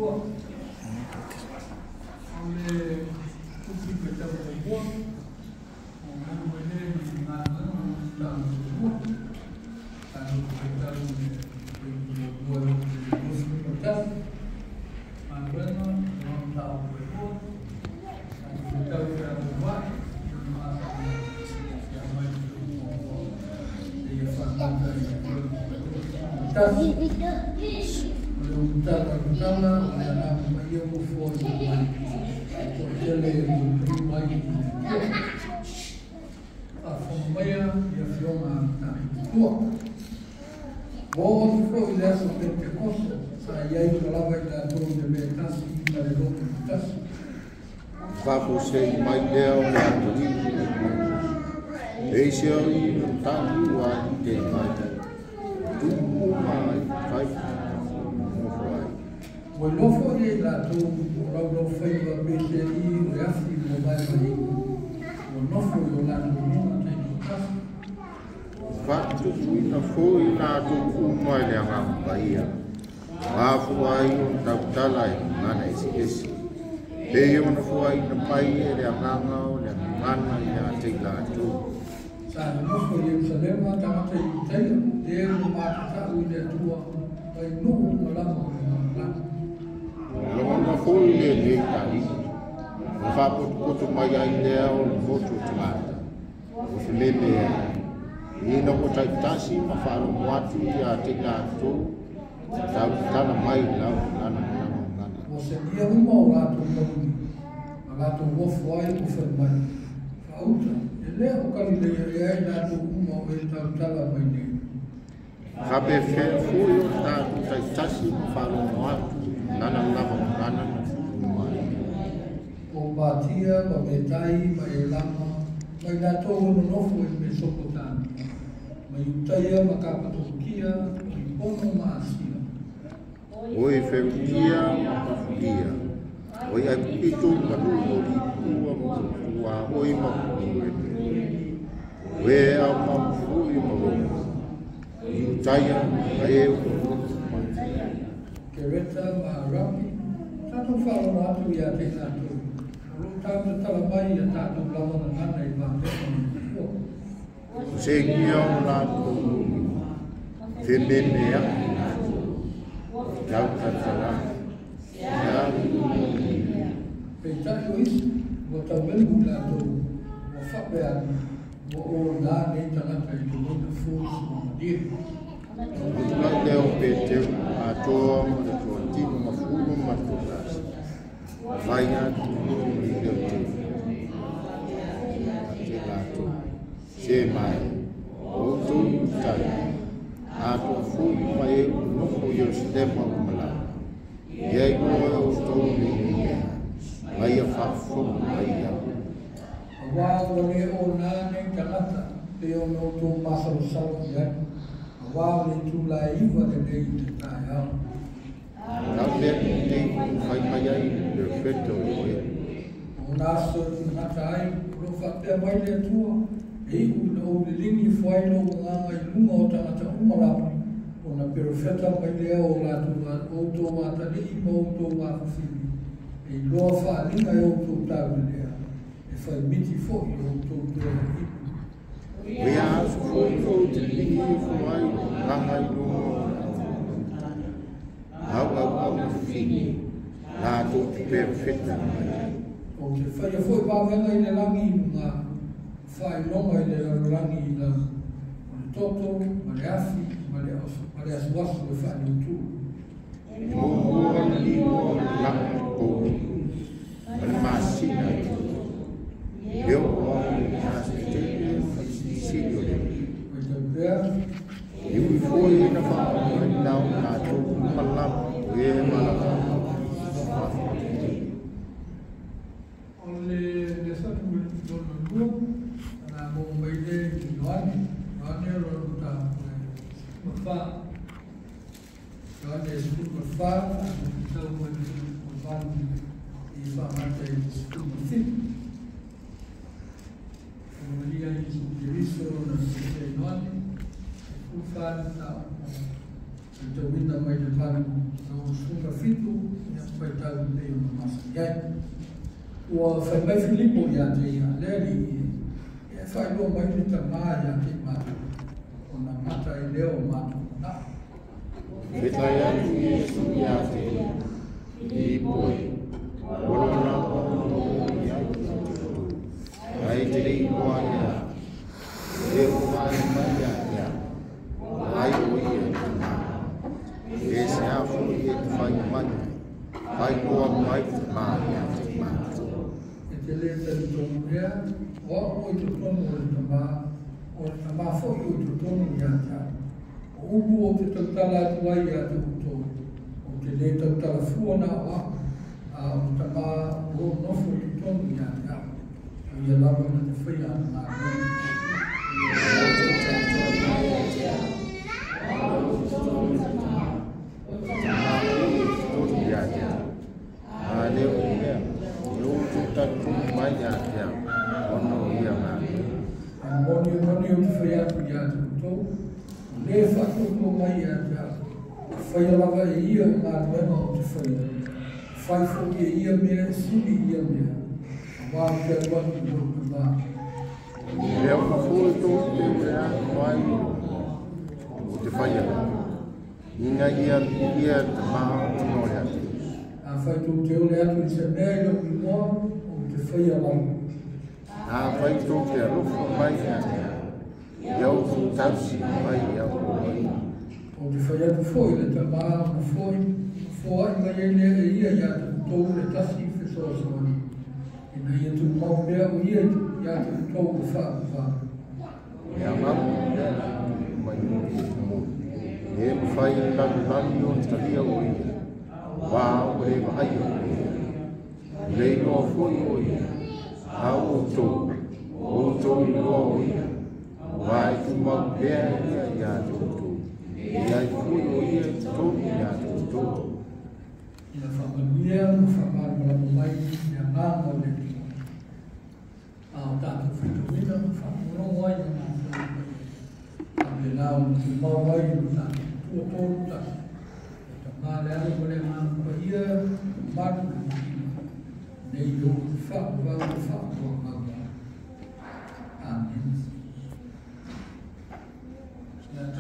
Atua. O le tusi faitau muamua, ua maua mai lea i Galuega Mataupu Muamua. Tatou faitau i le fuaiupu muamua e oo i le 21. Galuega Mataupu Lua. Tatou faitau i le Alovae, ona masani ia mai le fuaiupu muamua seia faagata i le fuaiupu 21. O le ulutala ulutala o le Agaga Paia ua foai mai e toatele e mulimuli mai i le Atua. Faafofoga maia i afioga a le tatou Atua. Ua oo atu foi i le aso Penetekoso, sa i ai uma lava i latou i le mea e tasi ma le loto e tasi. Faafuasei mai lea o le atalii i le E ise o i na tali ua i te mai. Tupu ma i fai nofo ai. Ua iloa foi e i latou o laulaufaiva peisei o le afi ua vaevaeina, ua nofo i o latou luga taitoatasi. Faatutuina foi latou uma i le Agaga Paia. Mafua ai ona tautala i gagana eseese. Pei ona foaiina mai e le Agaga o le gagana ia te i latou. Sa nonofo i Ierusalema tagata Iutaia, e ua matatau i le Atua mai nuu uma lava o le lalolagi. Lagona foi lenei talii, ona faapotopoto mai ai lea o le motu o tagata, ua fememeai, ina ua taitasi ma faalogo atu ia te i latou, tautala mai lau lana gagana. Ua segia uma o latou mauili, ma latou ofo ai ua fai mai, faauta, e le o Kalileia ea i latou uma o e tautala mai nei. Faapefea foi o tatou taitasi ma faalogo atu lana lava gagana na tuuina mai. O Patia ma Metai ma Elama, ma i latou o nonofo i Mesopotamia, ma Iutaia ma Kapatokia, ma i Pono ma Asia. O i Ferukia ma Pafulia, o i Aikupito ma nuu o Lipua ma Tuaoi ma Kurene. O e au mau foi ma Roma, Iutaia ma e o nonofo mai. Kereta ma Arapi, tatou faalogo atu ia te i latou, o lo o tautatala mai ia tatou lava gagana i vavega o le Atua. O segia o latou lima, fememeai latou, tautatala, se alu i Peitai o isi, ua taumelu i latou, ua faapea ane, ua ona nei tagata i le loina fusuamalie. Ona tulai lea o Peteru atoa ma le toatino mafulu ma le toatasi, fai atu i leo tele ia te latou, se mai, o outou Iutaia, atoa foi ma e ua nofo i Ierusalema uma lava, ia iloa e outou lenei mea, ma ia faafofoga mai au. Aua ua le ona nei tagata, pei ona outou masalosalo i ai, aua o le itula e 9 lenei i le taeao. Tau lea nei ua fai mai ai le perofeta o Ioeli. O ona aso e gata ai, o lo o faapea mai le Atua, e iu ina ou liligi ifo ai lou agaga i luga o tagata uma lava, ona perofeta mai lea o latou outou atalii ma outou afafine, e iloa faaaliga e outou taulelea, e faimiti foi e outou tuanaipu. O ia aso foi ou te liligi ifo ai lou agaga i luga o le auauna, au auauna fafine, latou te perofeta mai ai. Ou te faia foi vavega i le lagi i luga, faailoga i le lalolagi i lalo, o le toto ma le afi ma le asuasu e faaliutu. E muamua le lima o le lagi i pouli, ma le masina i le toto. E oo ai i le aso tele ma le silisili o le Alii. E ui foi ina faamauina o latou uma lava o e malamalama ma faafofoga. O le lesona lona lua, na maua mai lea i Ioane, Ioane lona mataupu e 14. Ioane 14, tau mai le 18 i faagata i le 17. O Maria Iesu Keriso lona sese Ioane, 14 mataupu faitauina mai le 8, 37, ia faitau pei ona masani ai. Ua fai mai Filipo ia te ia, le Alii e, e faailoa mai le Tamā ia te i matou, ona gata ai lea o matou manao. Fetalai atu Iesu ia te ia, Filipo e, ua lou manao ona oo i ai ia te outou, ae e te le i iloa ia au. O le ua vaai mai ia te au, ua vaai o ia i le Tamā. E se a foi e te fai mai ai, faailoa mai le Tamā ia te i matou. E te le talitonu ea, o au ua i totonu o le Tamā, o le Tamā foi ua i totonu ia te au. O upu ou te tautala atu ai ia te outou, ou te le tautala fua na o au, a o le Tamā o lo o nofo i totonu ia te au, o ia lava na te faia ana galuega. O te talitonu mai ia te au, o au ua i totonu o le Tamā, o le Tamā foi ua i totonu ia te au. A le o le mea, e outou talitonu mai ia te au, ona o ia galuega. E moni, moni ou te fai atu ia te outou, o le faatuatua mai ia te au, e faia lava e ia o galuega ou te faia, e fai foi e ia mea e sili i ia mea, auā ou te alu atu i lou Tamā. Le ona foi tou te o le atu ai i lou o te fai atu, ina ia viigia le Tamā ona o le Alii. Afai tou te ole atu i se mea i lou igoa, ou te faia lava. Afai tou te alofa mai ia te au, ia outou tausi mai i au poloaiga. Ou te fai atu foi i le Tamā ona foai mai ai lea e ia ia te outou le tasi Fesoasoani, ina ia tumau pea o ia ia te outou o faavavau. Le agaga lea na tuuina mai o le moni, e mafai e le lalolagi ona talia o ia, auā ua le vaaia o ia. Ua le iloa foi o ia, a o outou, o outou iloa o ia, auā e tumau pea ia ia te outou, e i ai foi o ia i totonu ia te outou. Ia faamanuia ma faamalamalama mai le agaga o le Atua. A o tatou faitauina ma faalogologo ai i ana fono paia, faapena ona tumau ai i lo tatou Atua tolu tasi, le Tamā, le Alo ma le Agaga Paia, mamalu le viiga, nei oo i le faavavau ma le faavavau.